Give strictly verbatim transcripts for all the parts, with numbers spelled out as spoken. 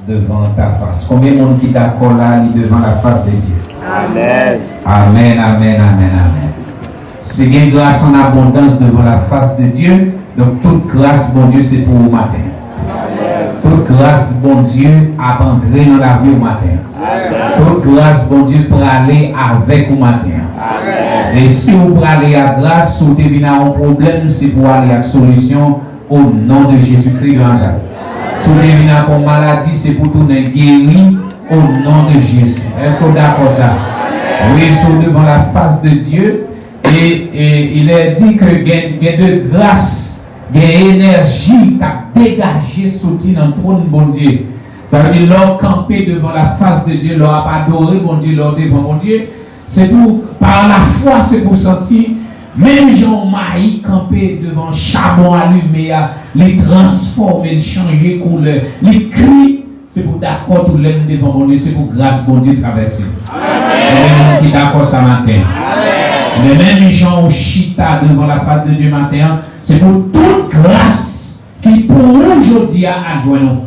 Devant ta face. Konbyen moun ki dakò la, li devant la face de Dieu? Amen. Amen, amen, amen, amen. Si gen gras an abondans devant la face de Dieu, donk tout gras Bondye se pou ou maten. Tout gras Bondye ap antre nan lavi ou maten. Tout gras Bondye prale avèk ou maten. E si ou prale ak gras, si ou te vin a yon pwoblèm, se pou ale ak solisyon. O non de Jezikri de Nazarèt. Si w te vin ak yon maladi, se pou tounen geri o non de Jezi. Èske w dakò sa? Wi, si w devan la fas de Dye, e, e, il est dit ke gen, gen de gras, gen enèji k ap degaje soti nan twòn Bondye. Sa vle di, lè w kanpe devan la fas de Dye, lè w ap adore Bondye, lè w devan Bondye, se pou, pa lafwa, se pou w santi, menm jan yon mayi kanpe devan chabon alime a, li transfòme, li chanje koulè, li kwi, se pou dakò tou lè n devan Bondye, se pou gras Bondye travèse. Konbyen moun ki dakò sa maten? Men menm jan w chita devan la fas de Dye maten an, se pou tout gras ki pou ou jodi a al jwenn ou.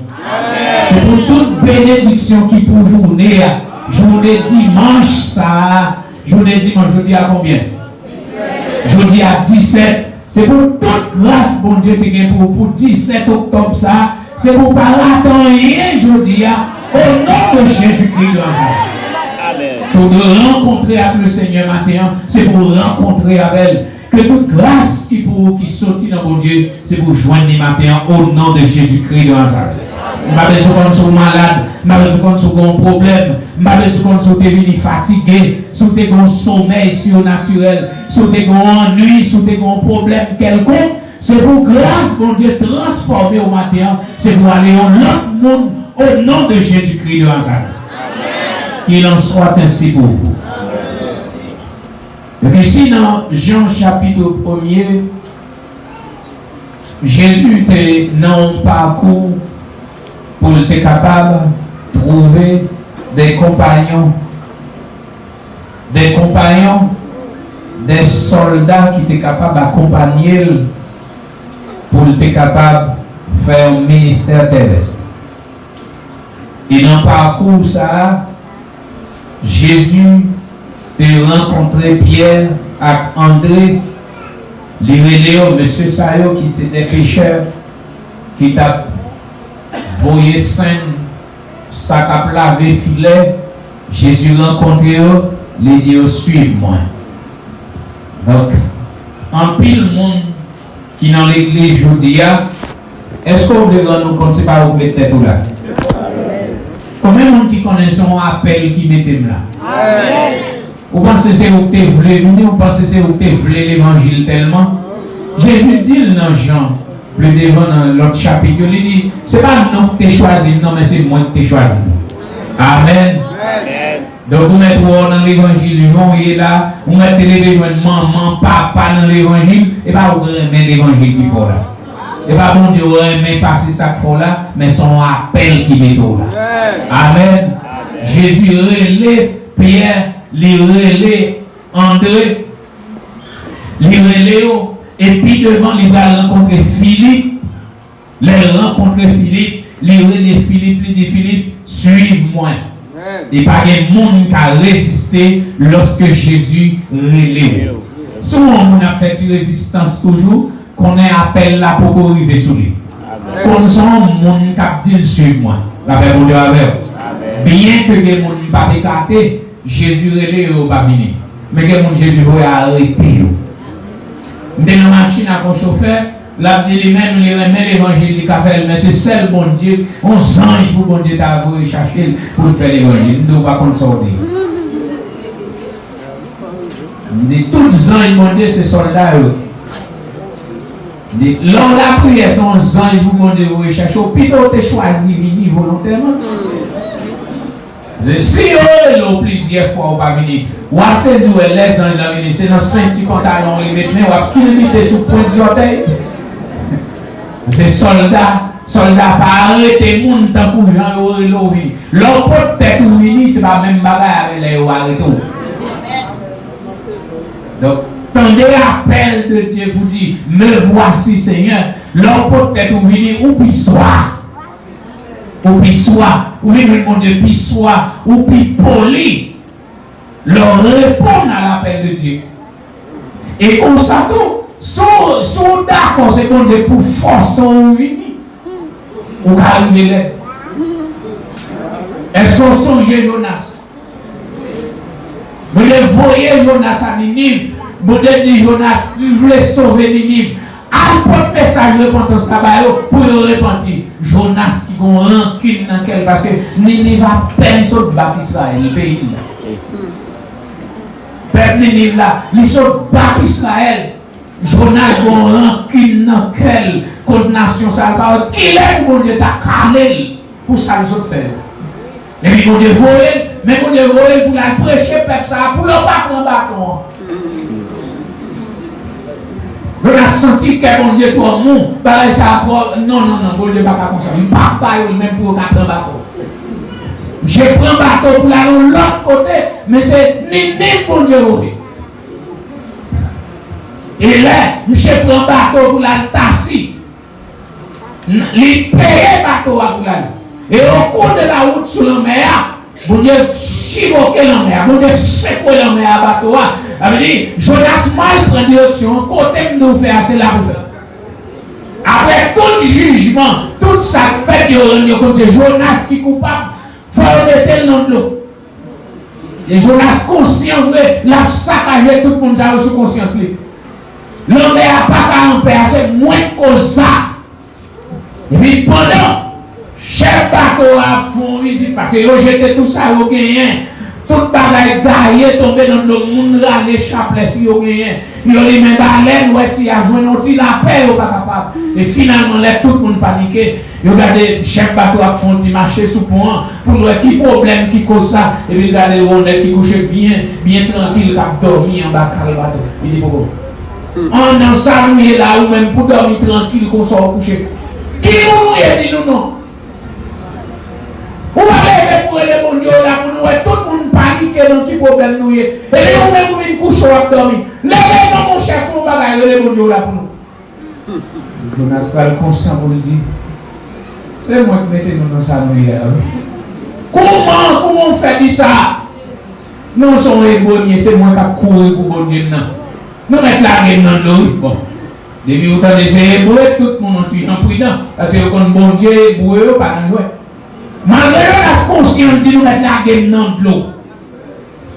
Se pou tout benediksyon ki pou jounen an, jounen dimanch sa a, jounen dimanch, jodi a konbyen? Jodi a disèt. Se pou tout gras Bondye te gen pou ou pou disèt oktòb sa a, se pou w pa rate anyen jodi a, o non de Jezikri de Nazarèt. Si w dwe rankontre ak Lesenyè maten an, se pou w rankontre avè l. Ke tout gras ki pou ou ki soti nan Bondye, se pou w jwenn li maten an, o non de Jezikri de Nazarèt. M pa bezwen konn si w malad, m pa bezwen konn si w gen yon pwoblèm, m pa bezwen konn si w te vini fatige, si w te gen yon somèy sirnatirèl, si w te gen yon annui, si w te gen yon pwoblèm kèlkonk, se pou gras Bondye transfòme w maten an, se pou w ale yon lòt moun, o non de Jezikri de Nazarèt. Qu'il en soit ainsi pour vous. Donk, isi nan Jan chapit premye, Jezi te nan yon pakou pou l te kapab twouve de konpayon, de konpayon, de sòlda ki te kapab akonpanye l pou l te kapab fè yon ministè terès. E nan pakou sa a, Jezi te rankontre Pyè ak Andre. Li rele yo, mesye sa yo ki se de pechè, ki t ap voye senn, sa k ap lave filè. Jezi rankontre yo, li di yo, suiv mwen. Donk, anpil moun ki nan legliz jodi a, èske w vle rann ou kont se pa ou k met tèt ou la? Konbyen moun ki konnen se yon apèl ki mete m la? Ou panse se ou k te vle vini, ou panse se ou k te vle levanjil tèlman? Jezi di l nan Jan, pli devan nan lòt chapit yo, li di, se pa nou k te chwazi m non, men se mwen k te chwazi nou. Amèn. Donk, ou mèt wè w nan levanjil jan w ye la, ou mèt te leve jwenn manman, papa nan levanjil, e pa ou renmen levanjil ki fè w la. E pa Bondye ou renmen pase sa k fè w la, men se yon apèl ki mete w la. Amèn. Jezi rele Pyè, li rele Andre, li rele yo, e pi devan li pral rankontre Filip. Lè l rankontre Filip, li rele Filip, li di, Filip, suiv mwen. E pa gen moun ka reziste lòske Jezi rele w. Si w yon moun ap fè ti rezistans toujou, konnen apèl la poko rive sou li. Konn se yon moun k ap di l suiv mwen. Lapè Bondye avè w. Byenke gen moun m pa t ekate, Jezi rele yo, yo pa vini. Men gen moun Jezi voye arete yo. M te nan machin ak yon chofè, l ap di li menm li renmen levanjil, li ka fè l, men se sèl Bondye, yon zanj pou Bondye ta voye chache l pou l fè levanjil. M di w pa konn sa w di. M di tout zanj Bondye se sòlda yo. M di lè w lapriyè se yon zanj pou Bondye voye chache w, pito w te chwazi vini volontèman. Paske si yo rele w plizyè fwa ou pa vini, w a sezi wè lè zanj lan vini, se nan senti pantalon w li met men, w ap kilbite sou pwent zòtèy. Se sòlda, sòlda pa arete moun tankou jan yo rele w vini. Lè w pot tèt ou vini, se pa menm bagay avè lè yo arete w. Donk, tande apèl de Dye pou di, me voici, Senyè. Lè w pot tèt ou vini, ou pi swa. Ou pi swa, ou vin jwenn Bondye pi swa, ou pi poli lè w reponn a lapèl de Dye. E konsa tou, si w, si w dakò se Bondye k pou fòse w vini, ou ka rive lèd. Èske w sonje Jonas? Bondye voye Jonas a Niniv. Bondye di Jonas, "M vle sove Niniv. Al pote mesaj repantans la ba yo pou yo repanti." Jonas ki gon rankin nan kè l, paske Niniv apèn sot bat Izrayèl, peyi l la. Pèp Niniv la, li sot bat Izrayèl. Jonas gon rankin nan kè l kont nasyon sa a, li pa wè kilè pou Bondye ta kale l pou sa l sot fè yo. Epi Bondye voye l, men Bondye voye l pou l al preche pèp sa a, pou yo pa pran baton an. Jonas santi kè Bondye twò mou, bagay sa a twò, non, non, non, Bondye pa ka konsa. M p ap ba yo l menm pou yo ka pran baton. Misye pran bato pou l al yon lòt kote, men se Niniv Bondye voye. E lè misye pran bato pou l al Tasi, li peye bato a pou l ale. E o kou de la wout sou lanmè a, Bondye chiboke lanmè a, Bondye sekwe lanmè a, bato a. Sa vle di, Jonas mal pran direksyon an, kote m di w fè a, se la pou fè. Apre tout jijman, tout sa k fèt, yo rann yo kont se Jonas ki koupab, fò yo mete l nan dlo. E Jonas konsyan vre, l ap sakaje tout moun sa yo sou konsyans li. Lanmè a pa ka anpè a, se mwen k koz sa. Epi pandan chèf bato a ap fè yon vizit, paske yo jete tout sa yo genyen, tout bagay gaye tonbe nan dlo, moun rale chaplè si yo genyen, yo limen balèn, wè si y a jwenn yon ti lapè, yo pa kapab. E finalman, lè tout moun panike, yo gade chèf bato ap fè yon ti mache sou pon an pou l wè ki pwoblèm ki koz sa. Epi l gade yon nèg ki kouche byen, byen trankil, k ap dòmi anba kal bato. Li di, "Poko, an, nan sa nou ye la, ou menm pou dòmi trankil konsa w kouche? Ki moun ou ye, di nou non? Ou pa leve pou rele Bondye w la pou nou wè tout moun panike nan ki pwoblèm nou ye. Epi ou menm ou vin kouche w ap dòmi. Leve non, monchè, fè yon bagay, rele Bondye w la pou nou." Jonas pral konsyan pou l di, "Se mwen k mete nou nan sa nou ye a, wi. Kouman, kouman w fè di sa? Non, se yon Ebre m ye, se mwen k ap kouri pou Bondye m nan. Nou mèt lage m nan dlo, wi." Bon, depi ou tande se Ebre, tout moun yon ti jan pridan, paske yo konn Bondye Ebre yo pa nan jwèt. Malgre Jonas konsyan, l di, "Nou mèt lage m nan dlo."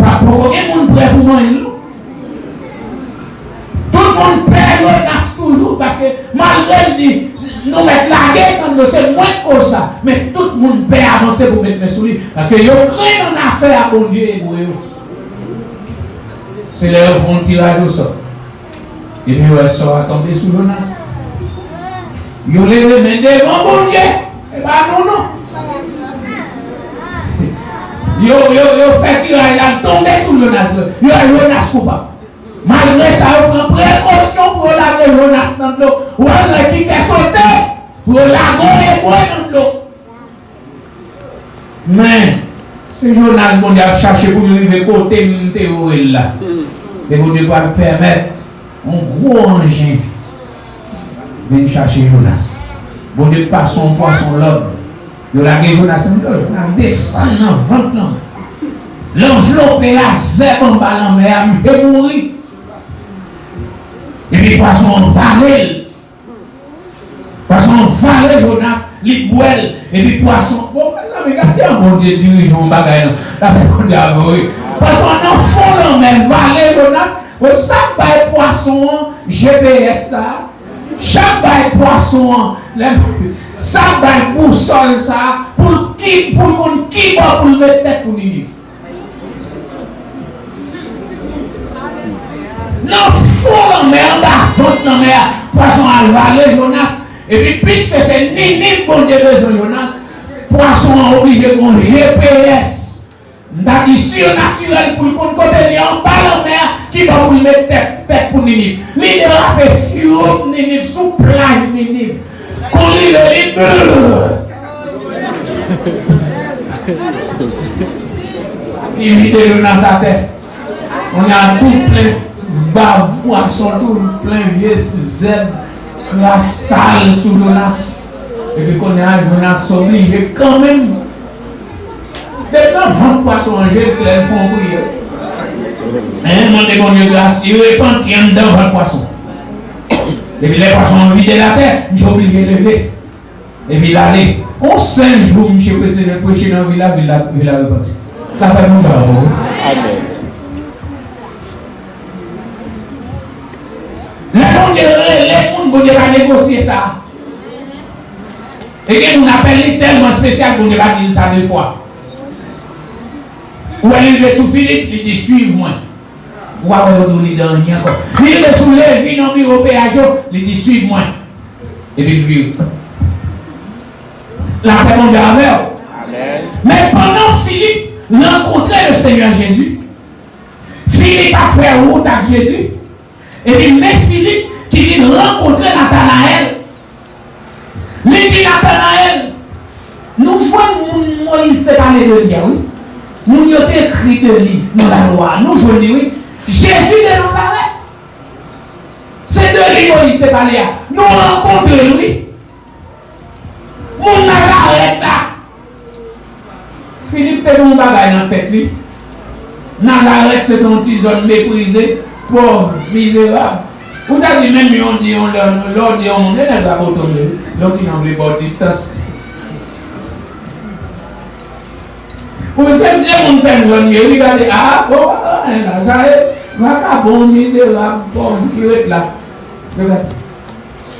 Pa poko gen moun prè pou manyen l, non. Tout moun pè Jonas toujou, paske malgre l di, "Nou mèt lage m nan dlo, se mwen k koz sa," men tout moun pè avanse pou met men sou li, paske yo krenn annafè a Bondye Ebre yo. Se lè yo fè yon tiraj osò. Epi yo wè sò a tonbe sou Jonas. Yo leve men devan Bondye. E pa nou, non. Yo, yo, yo fè tiraj la, l tonbe sou Jonas. Yo wè Jonas koupab. Malgre sa, yo pran prekosyon pou yo lage Jonas nan dlo. Ou wè, lè ki kè sote, pou yo lage yon Ebre nan dlo. Men, se Jonas Bondye ap chache pou l rive kote m te voye l la. E Bondye pral pèmèt yon gwo anjen vin chache Jonas. Bondye pase yon pwason lòd. Yo lage Jonas nan dlo, Jonas desann nan vant lanmè. L anvlope a zèb anba lanmè a, misye mouri. Epi pwason an vale l. Pwason an vale Jonas, li bwè l, epi pwason, bon, mezanmi, gade jan Bondye dirije yon bagay, non. Gade Bondye avè w, wi. Pwason an nan fon lanmè, vale Jonas, bon, sa k bay pwason an G P S sa, sa k bay pwason an, lè, sa k bay bousòl sa, pou l ki, pou l konn ki bò pou l met tèt pou Niniv. Nan fon lanmè, anba vant lanmè a, pwason al vale Jonas. Epi, piske se Niniv Bondye bezwen Jonas, pwason an oblije gon G P S. M ta di sirnatirèl pou l konn kote l ye anba lanmè a, ki bò pou l met tèt, tèt pou Niniv. Li derape, fyoup, Niniv, sou plaj Niniv. Kou l rive, li brrr. Li vide Jonas atè. Kounye a tou plen bav pwason, tou plen vye zèb kras sal sou Jonas. Epi kounye a, Jonas oblije kanmenm. Depi nan vant pwason an, Jezi klè, l fè yon priyè. Hein, mande Bondye gras, li repanti anndan vant pwason. Epi lè pwason an vide l atè, misye oblije leve. Epi l ale. On sèl jou, misye preche, preche nan vil la, vil la, vil la repanti. Sa fè moun pa wè. Amèn. Lè Bondye rele moun, Bondye pa negosye sa. E gen moun apèl li tèlman espesyal, Bondye pa di l sa de fwa. Ou wè li rive sou Filip, li di, "Suiv mwen." Ou pa wè yo di w li de anyen ankò. Li rive sou Levi nan biwo peyaj yo, li di, "Suiv mwen." Epi l vire. Lapè Bondye avè w. Amèn. Men pandan Filip rankontre le Senyè Jezi, Filip ap fè wout ak Jezi. Epi men Filip ki vin rankontre Natanayèl. Li di Natanayèl, "Nou jwenn moun Moyiz te pale de li a, wi. Moun yo te ekri de li nan lalwa a. Nou jwenn li, wi. Jezi de Nazarèt. Se de li Moyiz te pale a. Nou rankontre l, wi." Moun Nazarèt la. Filip te gen yon bagay nan tèt li. Nazarèt se te yon ti zòn meprize, pòv, mizerab. Ou ta di menm yon di yon lè, lè w di yon moun, e nèg la poto vre, wi. Lè w ti jan vle ba w distans. Pou se m di moun tèl zòn yo, li gade, a, bon, pa anyen la, sa e vakabon, mizerab, pòv ki ret la. Yo gade.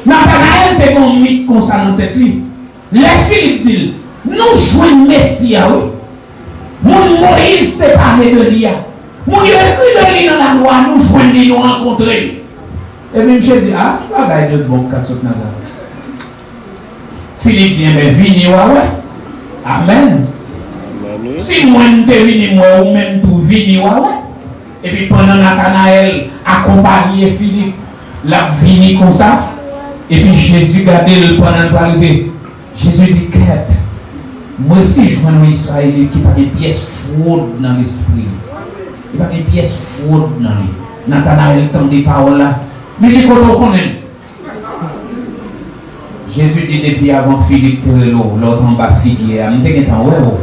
Natanayèl te gen yon mit konsa nan tèt li. Lè Filip di l, "Nou jwenn Mesi a, wi. Moun Moyiz te pale de li a. Moun yo ekri de li nan lalwa, nou jwenn li, nou rankontre l." Epi misye di, "A, ki bagay de bon k ka sot Nazarèt?" Filip di, "Enben, vini, w a wè." Amèn. Amèn, wi. Si mwen m te vini, m wè, ou menm tou, vini, w a wè. Epi pandan Natanayèl akonpaye Filip, l ap vini konsa, epi Jezi gade l pandan l pral rive. Jezi di, "Kèt, m resi jwenn yon Izrayelit ki pa gen pyès fwod nan lespri li. Li pa gen pyès fwod nan li." Natanayèl tande pawòl la. Li di, "Kote w konnen m?" Jezi di, "Depi avan Filip te rele w, lè w te anba figye a, m te gentan wè w."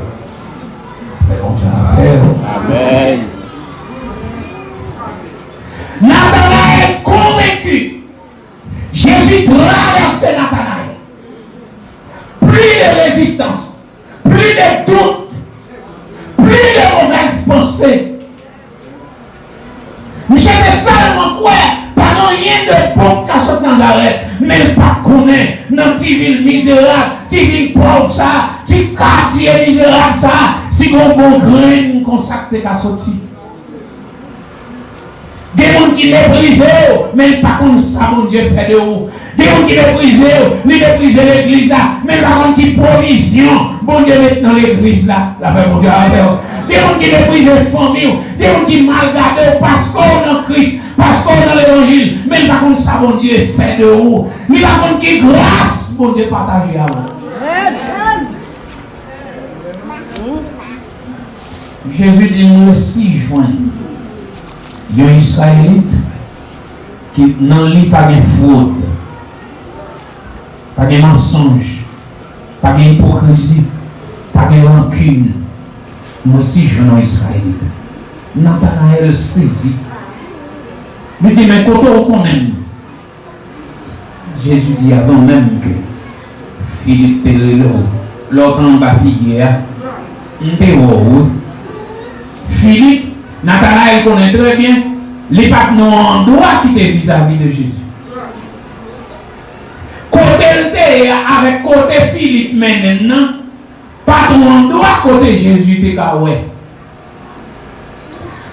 Fè Bondye avè w. Amèn. Natanayèl konvenki. Jezi travèse Natanayèl. Plis de rezistans, plis de dout, plis de movèz panse. Misye te sèlman kwè pa gen anyen de bon k ka sot Nazarèt, men l pa t konnen nan ti vil mizerab, ti vil pòv sa, ti katye mizerab sa, si gen yon bon grenn konsa k te ka soti. Gen moun ki meprize w, men l pa konn sa Bondye fè de ou. Gen moun ki meprize w, li meprize legliz la, men l pa konn ki pwovizyon Bondye met nan legliz la. Lapè Bondye avè w. Gen moun ki meprize fanmi w, gen moun ki mal gade w paske w nan Kris, paske w nan levanjil, men l pa konn sa Bondye fè de ou. Li pa konn ki gras Bondye pataje avè w. Jezi di, "M resi jwenn yon Izrayelit ki nan li pa gen fwod, pa gen mansonj, pa gen ipokrizi, pa gen rankin. M resi jwenn yon Izrayelit." Natanayèl sezi. Li di, "Men kote w konnen m?" Jezi di, "Avan menm ke Filip te rele w, lè w te anba figye a, m te wè w, wi." Filip, Natanayèl konnen trè byen, li pa t nan yon andwa ki te vizavi de Jezi. Kote l te ye a avèk kote Filip mennen l nan, pa t yon andwa kote Jezi te ka wè.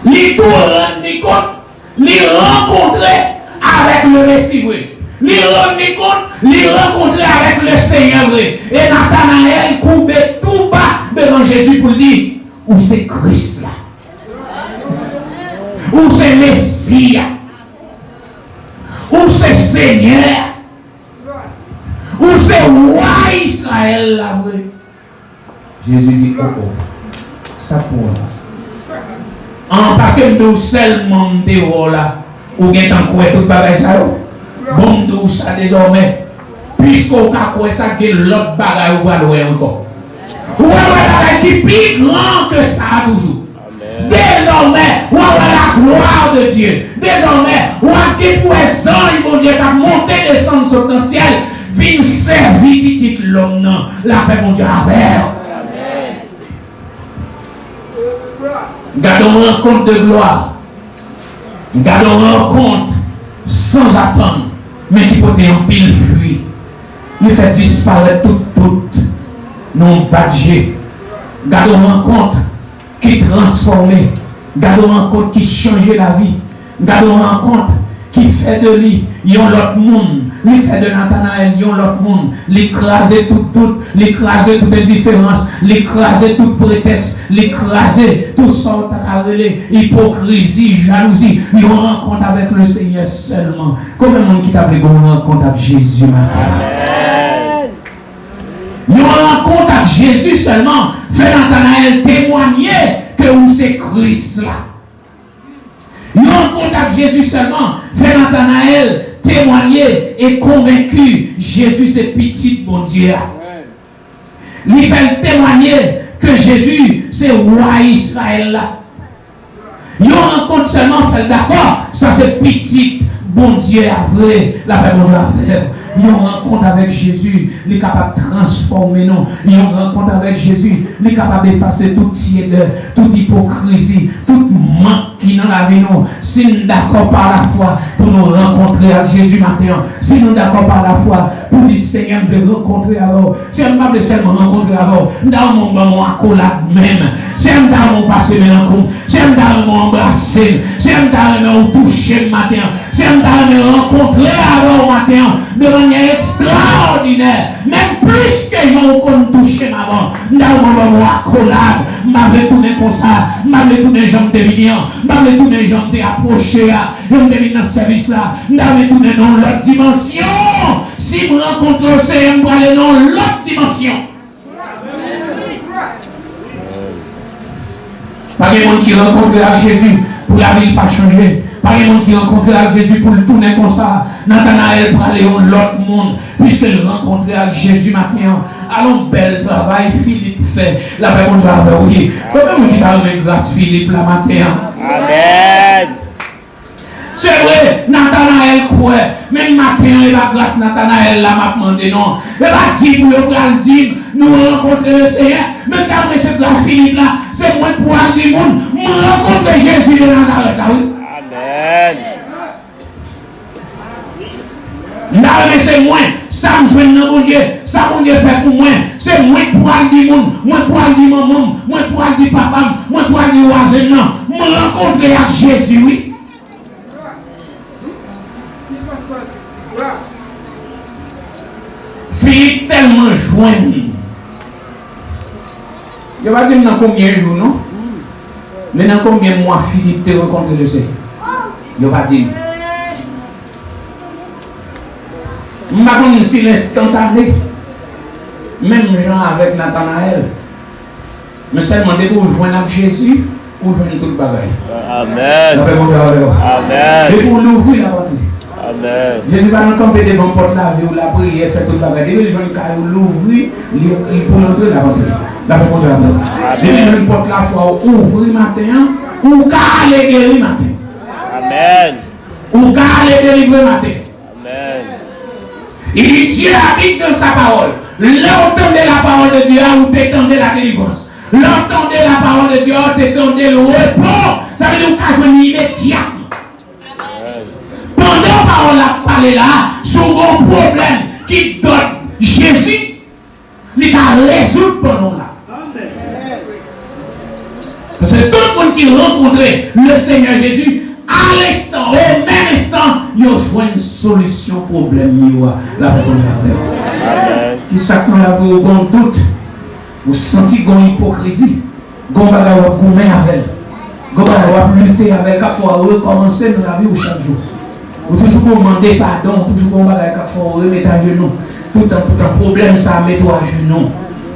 Li tou rann li kont, li rankontre avèk le Mesi vre. Li rann li kont, li rankontre avèk le Senyè vre. E Natanayèl koube tou ba devan Jezi pou l di, "Ou se Kris la. Ou se Mesi a. Ou se Senyè a. Ou se wa Izrayèl la vre." Jezi di, "O, o, sa k pou w la? An, paske m di w sèlman m te wè w la, ou gentan kwè tout bagay sa yo? Bon, m di w sa dezòmè, Piske w ka kwè sa, gen lòt bagay ou pral wè ankò. Ou pral wè bagay ki pi gran ke sa a toujou. Dezòmè, w a wè la gloire de Dieu. Dezòmè, w a gen pou wè zanj Bondye k ap monte desann sot nan syèl vin sèvi pitit lòm nan. Lapè Bondye avè w. Gade yon rankont de glwa. Gade yon rankont sanzatann, men ki pote anpil fwi. Li fè disparèt tout dout nan yon bat je. Gade yon rankont ki transfòme. Gade yon rankont ki chanje lavi. Gade yon rankont ki fè de li yon lòt moun. Li fè de Natanayèl yon lòt moun. Li kraze tout dout, li kraze tout endiferans, li kraze tout pretèks, li kraze tout sa w ta ka rele ipokrizi, jalouzi. Yon rankont avèk Lesenyè sèlman. Konbyen moun ki ta vle gen yon rankont ak Jezi maten an? Yon rankont ak Jezi sèlman fè Natanayèl temwanye ke ou se Kris la. Yon rankont ak Jezi sèlman fè Natanayèl temwanye e konvenki Jezi se Pitit Bondye a. Li fè l temwanye ke Jezi se wa Izrayèl la. Yon rankont sèlman fè l dakò, sa se Pitit Bondye a vre, lapè Bondye avè w. Yon rankont avèk Jezi, li kapab transfòme nou. Yon rankont avèk Jezi, li kapab efase tout tyèdè, tout ipokrizi, tout mank ki nan lavi nou. Si n dakò pa lafwa pou nou rankontre ak Jezi maten an, si nou dakò pa lafwa pou di, Senyè, m vle rankontre avè w. Senyè, m pa vle sèlman rankontre avè w. M ta renmen w ban m yon akolad menm. Senyè, m ta renmen w pase men nan kou m. Senyè, m ta renmen w anbrase m. Senyè, m ta renmen w touche m maten an. Senyè, m ta renmen rankontre avè w maten an de manyè ekstraòdinè. Menm plis ke jan w konn touche m avan. M ta renmen w ban m yon akolad. M pa vle tounen konsa. M pa vle tounen jan m te vini an. M pa vle tounen jan m te apwoche a. Lè m te vin nan sèvis la, m ta vle tounen nan yon lòt dimansyon. Si m rankontre w, Senyè, m prale nan yon lòt dimansyon. Pa gen moun ki rankontre ak Jezi pou lavi l pa chanje. Pa gen moun ki rankontre ak Jezi pou l tounen konsa. Natanayèl prale yon lòt moun, piske l rankontre ak Jezi maten an. Alon, bèl travay Filip fè. Lapè Bondye avè w, wi. Konbyen moun ki ta renmen gras Filip la maten an? Amèn. Se vre, Natanayèl kwè, men maten an, e pa gras Natanayèl la m ap mande non. E pa dim yo pral di m, nou rankontre Lesenyè, men m ta renmen se gras Filip la, se mwen k pou al di moun, m rankontre Jezi de Nazarèt la, wi. Amèn. M ta renmen se mwen, sa m jwenn nan Bondye, sa Bondye fè pou mwen, se mwen k pou al di moun, mwen k pou al di manman m, mwen k pou al di papa m, mwen k pou al di vwazen m nan, m rankontre ak Jezi, wi. Filip tèlman jwenn. Yo pa di m nan konbyen jou, non. Men nan konbyen mwa Filip te rankontre Lesenyè? Yo pa di m. M pa konn si l enstantane, menm jan avèk Natanayèl. Men sèlman depi w jwenn ak Jezi, ou jwenn tout bagay. Amèn. Lapè Bondye avè w. Amèn. Depi w louvri, l ap antre. Amèn. Jezi pa nan kanpe devan pòt lavi w, lapriyè, fè tout bagay. Depi l jwenn kay ou louvri, li, li pou l antre, l ap antre. Lapè Bondye avè w. Amèn. Depi l jwenn pòt lafwa w ouvri maten an, ou ka ale geri maten. Amèn. Ou ka ale delivre maten. Amèn. Dieu habite dans sa parole. Lè w tande la parole de Dieu a, ou te tande la délivrance. Lè w tande la parole de Dieu a, ou te tande le repos. Sa vle di ou ka jwenn li imedyatman. Pandan pawòl la ap pale la, si w gen yon pwoblèm ki dòt Jezi, li ka rezoud pandan w la. Paske tout moun ki rankontre Lesenyè Jezi, a lenstan, o menm enstan, yo jwenn solisyon pwoblèm yo a. Lapè Bondye avè w. Kisa k nan lavi w, ou gen yon dout, ou santi gen yon ipokrizi, gen yon bagay w ap goumen avè l, gen yon bagay w ap lite avè l, k ap fè w rekòmanse nan lavi w chak jou. Ou toujou pou mande padon, ou toujou pou yon bagay k ap fè w remèt ajenou. Toutan, toutan, pwoblèm sa a mete w ajenou.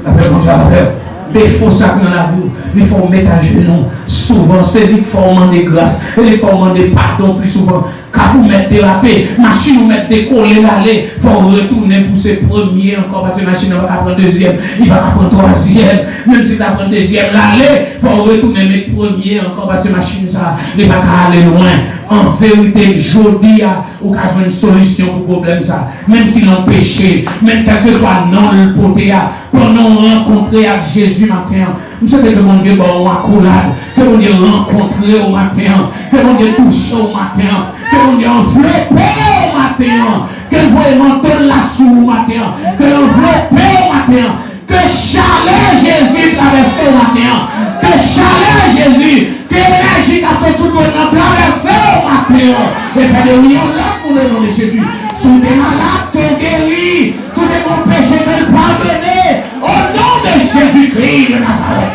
Lapè Bondye avè w. Defo sa k nan lavi w, li fè w met ajenou souvan. Se li k fè w mande gras. E li fè w mande padon pli souvan. K Ak ou mèt derape, machin ou mèt dekole l ale, fò w retounen pou se premye ankò, paske machin nan pa ka pran dezyèm, li pa ka pran twazyèm. Menm si l ta pran dezyèm l ale, fò w retounen met premye ankò, paske machin sa, li pa ka ale lwen. An verite, jodi a, ou ka jwenn solisyon pou pwoblèm sa. Menm si l anpeche, menm kèlkeswa non l pote a, pandan w rankontre ak Jezi maten an, m swete ke Bondye ba w yon akolad, ke Bondye rankontre w maten an, ke Bondye touche w maten an, ke Bondye anvlope w maten an, ke l voye manto l la sou ou maten an, ke l anvlope w maten an, ke chalè Jezi travèse w maten an, ke chalè Jezi, ke enèji k ap sot sou twòn nan travèse w maten an, e fè de ou yon lòt moun o non de Jezi. Si w te malad, ke w geri. Si w te gon peche, ke l padone. O non de Jezikri de Nazarèt.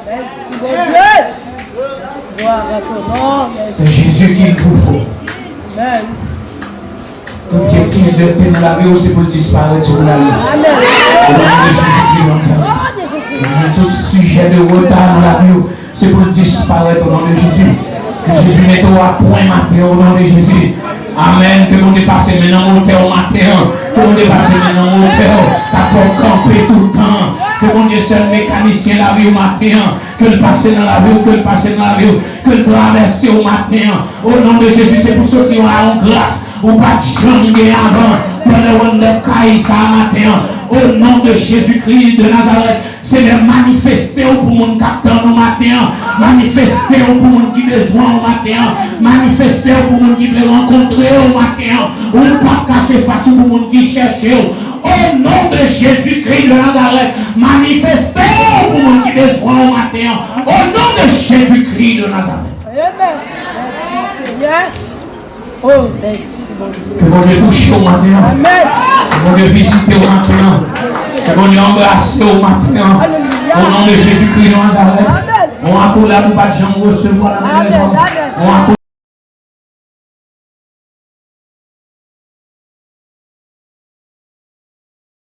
Mèsi, Bondye. Glwa a ton non. Mèsi. C'est Jésus qu'il vous faut. Amèn. Tout vye ti lè te nan lavi w, se pou l disparèt, se pou l ale. Amèn. O non de Jezikri de Nazarèt. Tout sijè de reta nan lavi w, se pou l disparèt o non de Jezi. Ke Jezi mete w a pwen maten an o non de Jezi. Amèn. Ke Bondye pase men nan motè w maten an. Ke Bondye pase men nan motè w. K ap fè w kanpe tout tan. Ke Bondye sèl mekanisyen lavi w maten an. Ke l pase nan lavi w, ke l pase nan lavi w. Ke l travèse w maten an. O non de Jezi, se pou soti w a yon gras ou pa t janm gen avan. Pandan w anndan kay sa a maten an. O non de Jezikri de Nazarèt. Senyè, manifeste w pou moun k ap tann ou maten an. Manifeste w pou moun ki bezwen w maten an. Manifeste w pou moun ki vle rankontre w maten an. Ou p ap kache fas ou pou moun ki chèche w. O non de Jezikri de Nazarèt, manifeste w pou moun ki bezwen w maten an. O non de Jezikri de Nazarèt. Amèn. Mèsi, Senyè. Oh, mèsi, Bondye. Ke Bondye touche w maten an. Amèn. Ke Bondye vizite w maten an. Ke Bondye anbrase w maten an. Alelouya. O non de Jezikri de Nazarèt. Amèn. Yon akolad ou pa t janm resevwa nan menm lèzòm. Amèn, amèn. Yon akolad